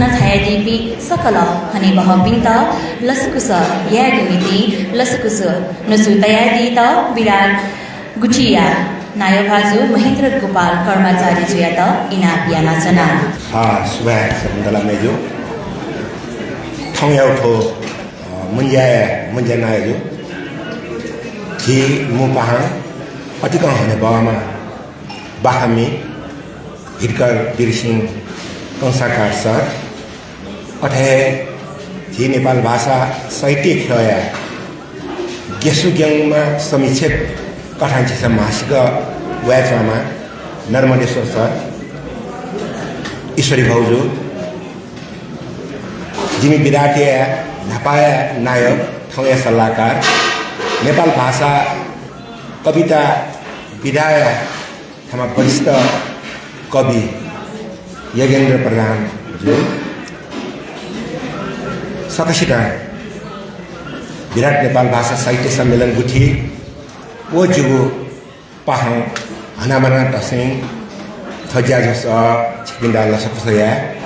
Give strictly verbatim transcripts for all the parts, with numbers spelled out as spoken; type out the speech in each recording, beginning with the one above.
छायादीपिं सकल हनेबहःपिन्त लसकुस यायेगु निंतिं लसकुस न्वचु तयादीत विराट गुथिया नायः भाजु महेन्द्र गोपाल कर्माचार्यजुयात इनाप यानाच्वना। आ, सुभाय् सकलतला मेजु। थौंयागु थ्व, अ, मुंज्याया, मुंज्या नायःजु। झी मू पाहां अतिकं हनेबहःम्ह बाखंमि हितकर वीरसिंह कंसाकार सर, अथे हे झी नेपाल भाषा साहित्य ख्यःया ग्यासुग्यंम्ह समीक्षक कथं झीसं म्हासिक वयाच्वंम्ह नर्मदेश्वर सर, ईश्वरी भाउजु, जिमि विराटया न्हापाया नायः, थौंया सल्लाहकार, नेपाल भाषा कविता विधाया छम्ह वरिष्ठ कवि योगेन्द्र प्रधान जु, सकसितं विराट नेपाल भाषा साहित्य सम्मेलन गुथि व जिगु पाहां हनाबना तसें थ्व ज्याझ्वः सः छिकपिन्त लसकुस याये।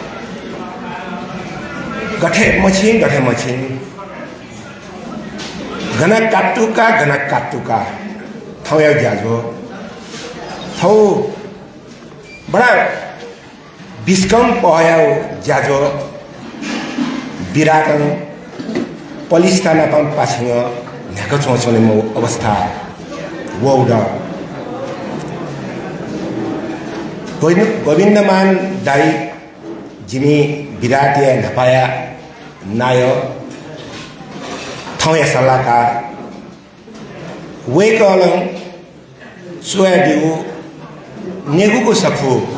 गथे मछिं, गथे मछिं, गन कातुका, गन कातुका थौंया ज्याझ्वः। थौं बडा बिस्कं पहःया ज्याझ्वः विराटं पलिस्था नापं पाछिंगः न्ह्याका च्वंच्वनेम्ह अवस्था वःगु दु। गोविन्द, गोविन्दमान दाइ जिमि विराटया न्हापाया नायः, थौंया सल्लाहकार, वय्कलं च्वयादीगु नेगूगु सफू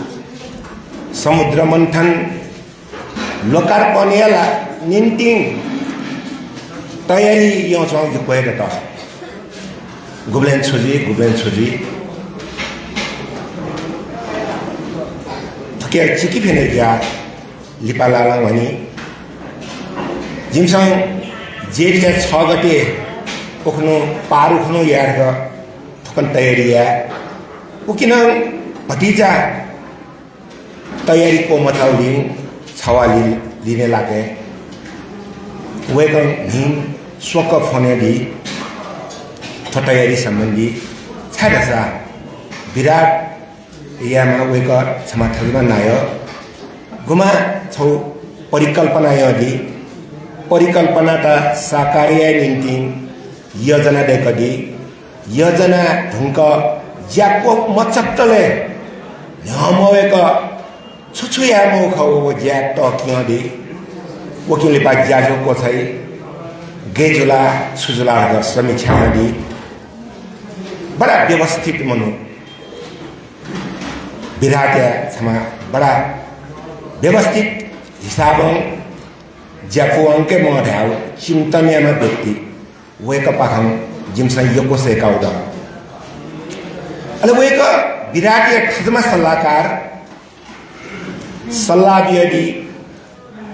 समुद्र मन्थन लोकार्पणया ला निंतिं तयारी यानाच्वंगु यक्व हे दत। गुबलें छु जुइ, गुबलें छु जुइ। थुकिया चिकिफिनिगु ज्या लिपा लालां वनी। जिमिसं जेठया छ गते उखुन्हु पार उखुन्हु याये धकाः थुकथं तयारी याये। उकिं नं भतिचा तयारी क्वमचाःगुलिं छवाः लि-, लिने लाके। वय्कलं न्हिं स्वकः फोन यादी थ्व तयारी सम्बन्धी। छाय्धाःसा विराट यायेमाः वय्कः छम्ह थज्याःम्ह नायः। गुम्हं छगू परिकल्पना यंदी। परिकल्पनात साकार याये निंतिं योजना दय्कादी। योजना धुंकाः ज्या क्वमचातले न्ह्यः मवय्क छु छु याये माःगु खः व ज्या तःकि यंदी। उकिं लिपा ज्याझ्वः क्वचाइ, गय् जुल, छु जुल धकाः समीक्षा यादी। बडा व्यवस्थित मनू। विराटया छम्ह बडा व्यवस्थित हिसाबं ज्या पूवंके माः धयागु चिन्तन याःम्ह व्यक्ति वय्कःपाखें जिमिसं यक्व सय्कागु दु। अले वय्कः विराटया थज्याःम्ह सल्लाहकार, सल्लाह बियादी।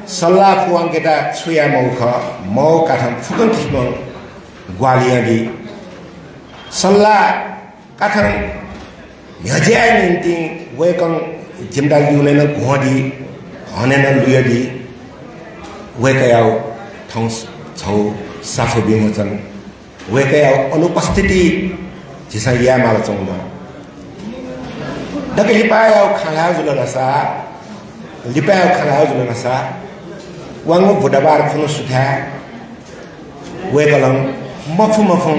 सल्लाह पूवंकेत छु याये माःगु खः, माःगु कथं फुक्कं किसिमं ग्वाहालि यादी। सल्लाह कथं न्ह्यज्याये निंतिं वय्कलं जिमित ल्यूने नं घ्वंदी, हने नं लुयादी। वय्कःयागु थौं छगू सफू विमोचन, वय्कःयागु अनुपस्थिति झीसं याये मालाच्वंगु दु। दकले लिपायागु खँ ल्हाये जुल धाःसा, लिपायागु खँ ल्हाये जुल धाःसा, वंगु बुधबार खुन्हु सुथय् वय्कलं मफु मफुं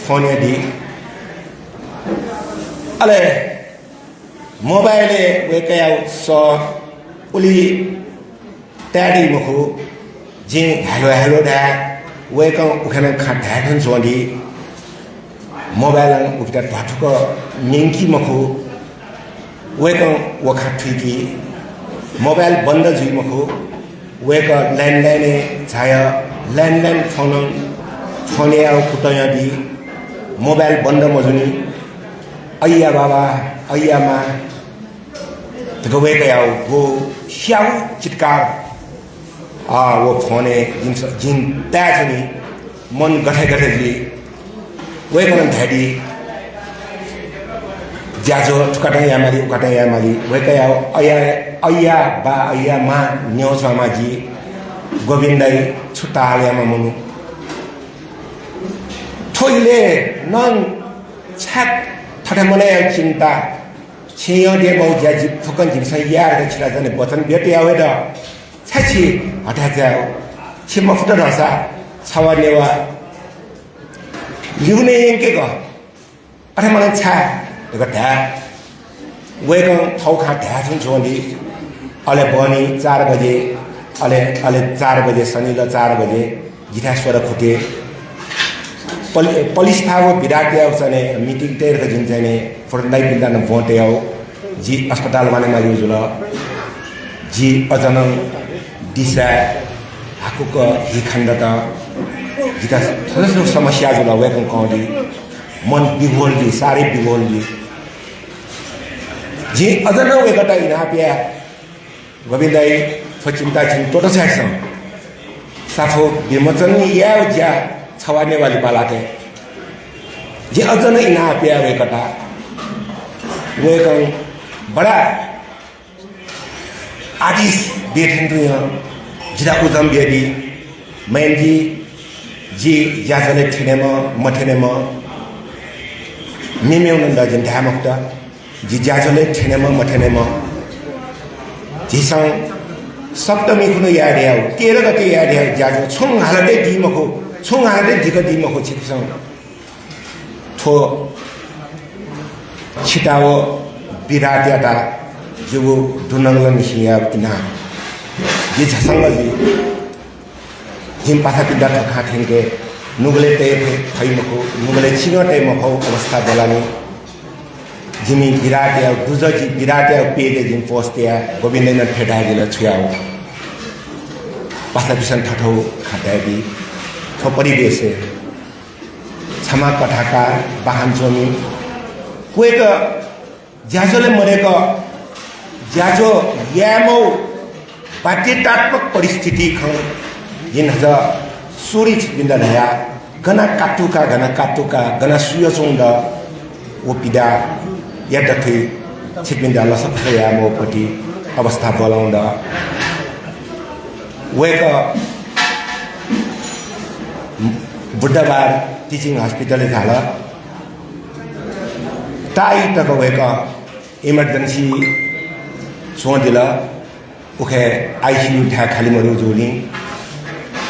फोन यादी। अले मोबाइलय् वय्कःयागु सः उलि ताये दइ मखु। जिं hello hello धाये, वय्कलं उखेनं खँ धाये थें च्वंदी। मोबाइलं उकियात ध्वाथुइक न्यंकी मखु। वय्कलं व खँ थुइकी। मोबाइल बन्द जुइ मखु। वय्कः landline-य् झायाः landline फोनं फोन यायेगु कुतः यंदी। मोबाइल बन्द मजुनि। अय्या बाबा, अय्या मां धकाः वय्कःयागु व स्यागु चित्कार, आ, व फोनय् जिं, जिं ताये च्वनी। मन गथे गथे जुइ। वय्कलं धयादी, ज्याझ्वः थुकथं याये माली, उकथं याये माली। वय्कःयागु अय्या अय्या बा, अय्या मां न्यंच्वंम्ह जि गोविन्द दाइ छु ताल याःम्ह मनू। थ्व इलय् नं छाय् थथे मनय् याउ चिन्ता, छिं यंके मउ ज्या जि फुक्कं जिमिसं याये धकाः छितः जनि वचन बिया तयावये द। छाय् छि हथाय् चाय् छि मफुत धाःसा छवा नेवा लिउने यंकेगु। अथे मनं छाय् धकाः धाये। वय्कलं थःगु खँ धाये थें च्वंदी। अले बहनी चार बजे, अले, अले चार बजे, सनिल चार बजे जिथाय् स्वदँ खुके। पलि-, पलिस्था व बिराटया चाहिँ meeting तये धकाः जिं चाहिँ नि फोटो नाइपिन्त नं ब्वं तयाउ। जि अस्पताल वनेमाःगु जुल। जि अझ नं दिसाय् हाकुक हि खनेदत। जितः थज्याःगु समस्या जुल, वय्कलं कं दी। मन बिघोल दी, साह्रै बिघोल दी। जिं अझ नं वय्कःयात इनाप याये, गोविन्द दाइ, थ्व चिन्ता छिं त्वःता छाय् सँ। साफो विमोचन यायेगु ज्या छवा नेवा लिपा लाके। जिं अझ नं इनाप याये वय्कःयात। वय्कलं बडा आदेश बिया थें तुं जितः उजं बियादी। मय्कं जि, जि ज्याझ्वलय् थ्यनेमा मथ्यनेमा मेमेगु नं द जिं धाये मखुत। जि ज्याझ्वलय् थ्यनेमा मथ्यनेमा। झीसं सप्तमी खुन्हु याये धयागु, तेह्र गते याये धयागु ज्याझ्वः छुं हालतय् दी मखु, छुं हालतय् दिक दी मखु छिकपिन्सं। थ्व छितः व बिराटयात जिगु दुनुगलंनिसें याःगु इनाप। जि झसंक जुइ। जिं पासापिन्त थ्व खँ थ्यंके नुगलय् तये फइ, फइ मखु, नुगलय् चिं तये मफु अवस्था दलानि। जिमि बिराटया दुजः, जि बिराटया page-य् जिं post याये, गोविन्दं नं थथे धायेदिल छु याउ। पासापिन्सं थथौ खँ धायेदी। थ्व परिवेशय् छम्ह कथाकार बाखं च्वमि वय्कः ज्याझ्वलय् मदय्क ज्याझ्वः यायेमाःगु बाध्यतात्मक परिस्थिति खँ जिं न्हाचः सुरुइ छिकपिन्त धया, गन कातुका, गन कातुका, गन सुयाच्वंगु द व पीडाया दथुइ छिकपिन्त लसकुस यायेमाःगु पति अवस्था ब्वलंगु द। वय्कः बुधबार teaching hospital-य् झाल। ताःई तक वय्कः emergency च्वंदिल। उखे ICU थाय् खालि मदु जूलिं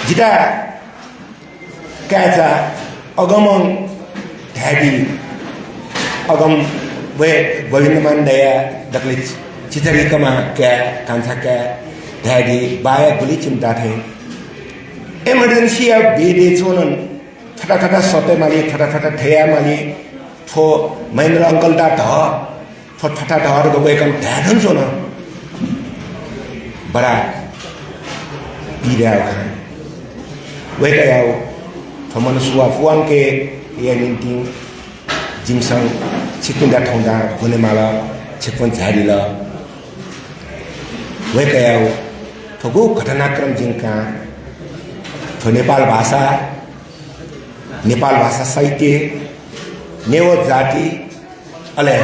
जितः काय्‌चा अगमं धायेदी, अगम वय् गोविन्दमान दाइया दकले चि-, चिचरीकमा काय्, कान्छा काय् धायेदी, बाया गुलि चिन्ता थें। Emergency-या bed-य् च्वंनं थथा थथा सःते माली, थथा थथा थथे याये माली, थ्व महेन्द्र uncle-यात धः, थ्व थथा धः धकाः वय्कलं धाये धुन च्वन। बडा पीडाया खँ। वय्कःया थ्व मन सुवाः पूवंकेया निंतिं जिमिसं छिकपिन्त थौं दां ब्वनेमाल, छिकपिं झायादिल। वय्कःया थ्व गु घटनाक्रम जिं कां, थ्व नेपाल भाषा, नेपाल भाषा साहित्य, नेवाः जाति, अले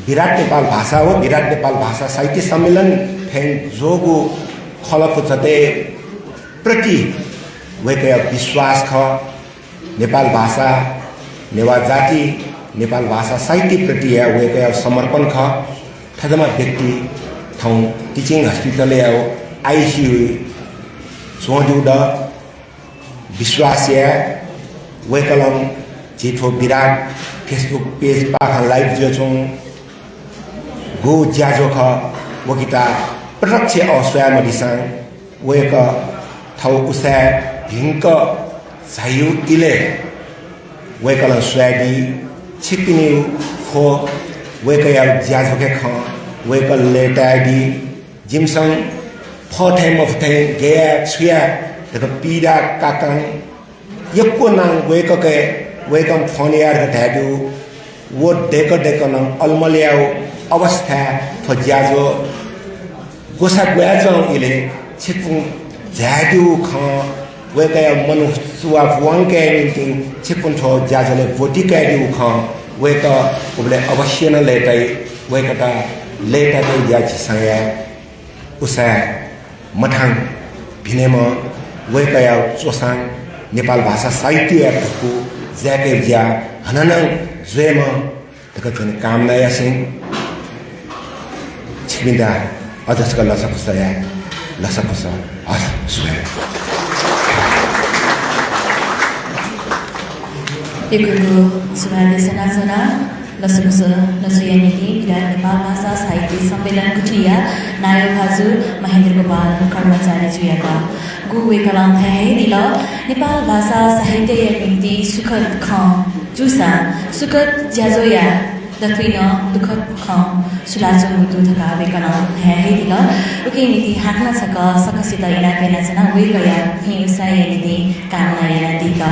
विराट नेपाल भाषा व विराट नेपाल भाषा साहित्य सम्मेलन थें ज्वःगु खलःपुचःतय् प्रति वय्कःया विश्वास खः। नेपाल भाषा, नेवाः जाति, नेपाल भाषा साहित्य प्रतिया वय्कःया समर्पण खः। थज्याःम्ह व्यक्ति थौं teaching hospital-या ICU-य् च्वंदु द। विश्वास याये, वय्कलं झी थ्व विराट Facebook page पाखें live जुयाच्वंगु ज्याझ्वः खः, वय्कःयात प्रत्यक्ष अःस्वये मदिसां वय्कः थौं उसाँय् भिंक झाइगु इलय् वय्कलं स्वयादी। छिकपिनिगु थ्व वय्कःया ज्याझ्वःया खँ वय्कलं लय्तायादी। जिमिसं फः थें मफु थें गय् याये छु याये धकाः पीडा काकां यक्व नां वय्कःके, वय्कलं फोन याये धकाः धायेदु। व दय्क दय्क नं अलमलयागु अवस्थाय् थ्व ज्याझ्वः ग्वसाः ग्वयाच्वंगु इलय् छिकपिं झायादीगु खँ, वय्कःया मन सुवाः पूवंकेया निंतिं छिकपिं थ्व ज्याझ्वलय् ब्वति कयादीगु खँ वय्कः उबलय् अवश्य नं लय्ताइ। वय्कःयात लय्तायेगु ज्या झीसं याये। उसाँय् मथां भिनेमा वय्‌कःया च्वसां नेपाल भाषा साहित्यया धुकू जाय्‌के ज्या हानं नं जुइमा धकाः थन कामना यासें छिकपिन्त अझ छकः लसकुस याये, लसकुस। हस्, सुभाय्। यक्व यक्व सुभाय् देछानाच्वना। लसकुस लसकुया निंतिं विराट नेपाल भाषा साहित्य सम्मेलन गुथिया नायः भाजु महेन्द्र गोपाल कर्माचार्यजुयात। गु वय्‌कलं धयादिल, नेपाल भाषा साहित्यया निंतिं सुखद खँ जूसां सुखद ज्याझ्वःया दथुइ नं दुःखद खँ सुलाच्वंगु दु धकाः वय्‌कलं धयादिल। उकिया निंतिं हाकनं छकः सकसित इनाप यानाच्वना, वय्‌कःया भिं उसाँय्‌या निंतिं कामना यानादीत।